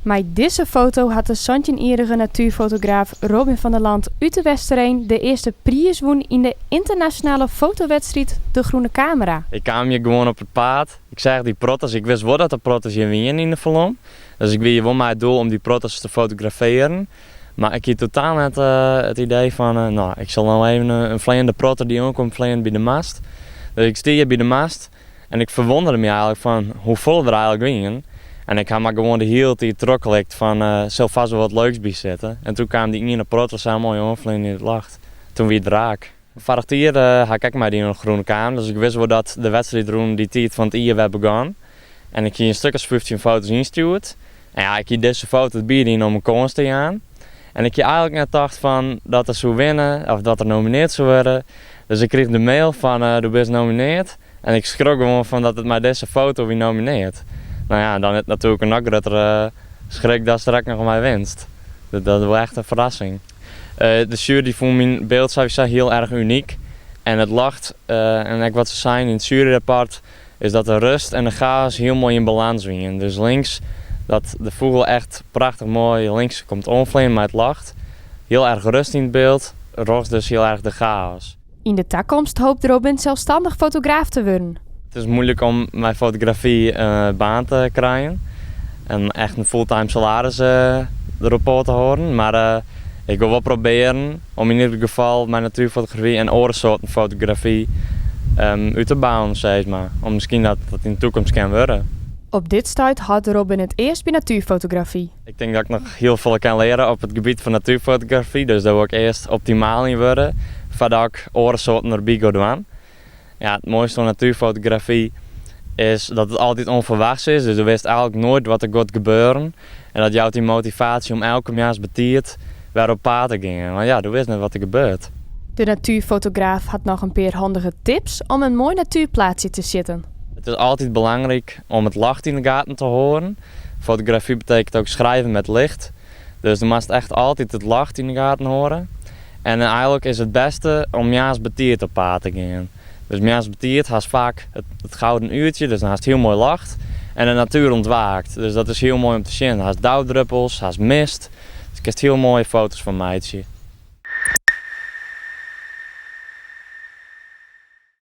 Mei dizze foto hat de santjinjierrige natuerfotograaf Robin van der Land út De Westereen de earste priis wûn yn de ynternasjonale fotowedstriid De Groene Camera. Ik kaam hjir gewoan op it paad. Ik seach dy protters. Ik wist wol dat der protters hjir wiene yn de Falom. Dus ik wie hjir wol mei it doel om dy protters te fotografearjen. Mar ik hie totaal net it idee fan, no, ik sil no even in fleanende protter dy't oankomt fleanen by de mast. Dus ik stie hjir by de mast en ik ferwûndere my eigenlik fan hoefolle der eigenlik wiene. En ik ha mar gewoan de hiele tiid trochklikt fan sil fêst wol wat leuks by sitte. En toen kaam dy iene protter sa moai oanfleanen yn it ljocht. Toen wie it raak. Foarich jier ha ik ek meidien oan de Groene Camera, dus ik wist wol dat de wedstriid rûn dy tiid fan it jier wer begûn. En ik hie in stik as 15 foto's ynstjoerd. En ja, ik hie dizze foto derby dien om in kâns te jaan. En ik hie eigenlik net tocht fan dat er soe winne of dat er nomineard soe wurde. Dus ik krige de mail fan do bist nomineard. En ik skrok gewoan fan dat it mei dizze foto wie nomineard. No ja, dan is it natuerlik in noch gruttere skrik datst der ek noch mei winst. Dat is wol echt in ferrassing. De sjuery fûn myn byld sawiesa hiel erch unyk. En it ljocht en ek wat se seinen yn it sjueryrapport is dat de rêst en de chaos hiel moai yn balâns wiene. Dus links dat de fûgel echt prachtich moai links komt oanfleanen mei it ljocht. Hiel erch rêst yn it byld, rjochts dus hiel erch de chaos. Yn de takomst hopet Robin selsstannich fotograaf te wurden. It is muoilik om mei fotografy in baan te krijen en echt in fulltime salaris derop oan te hâlden. Mar ik wol wol probearjen om yn ieder gefal mei natuerfotografy en oare soarten fotografy út te bouwen, sis mar. Om miskien dat dat yn de takomst kin wurde. Op dit stuit hâldt Robin it earst by natuerfotografy. Ik tink dat ik noch hiel folle kin leare op it gebiet fan natuerfotografy, dus dêr wol ik earst optimaal yn wurde foardat ik oare soarten derby gean dwaan. Ja, it moaiste oan natuerfotografy is dat it altyd ûnferwachts is, dus do witst eigenlik noait wat der giet gebeuren. En dat jout dy motivaasje om elke moarns betiid wer op paad te gean, want ja, do witst net wat der gebeurt. De natuerfotograaf hat noch in pear handige tips om in moai natuerplaatsje te sjitten. It is altyd belangryk om it ljocht yn de gaten te hâlden. Fotografie betekent ook schrijven met licht. Dus do moatst echt altyd it ljocht yn de gaten hâlde. En eigenlik is it bêste om moarns betiid op paad te gean. Dus moarns betiid hast faak it gouden uurtje, dus dan hast hiel moai ljocht. En de natuer ûntwaakt, dus dat is hiel moai om te sjen. Hast daudruppels, hast mist, dus kinst hiel moaie foto's fan meitsje.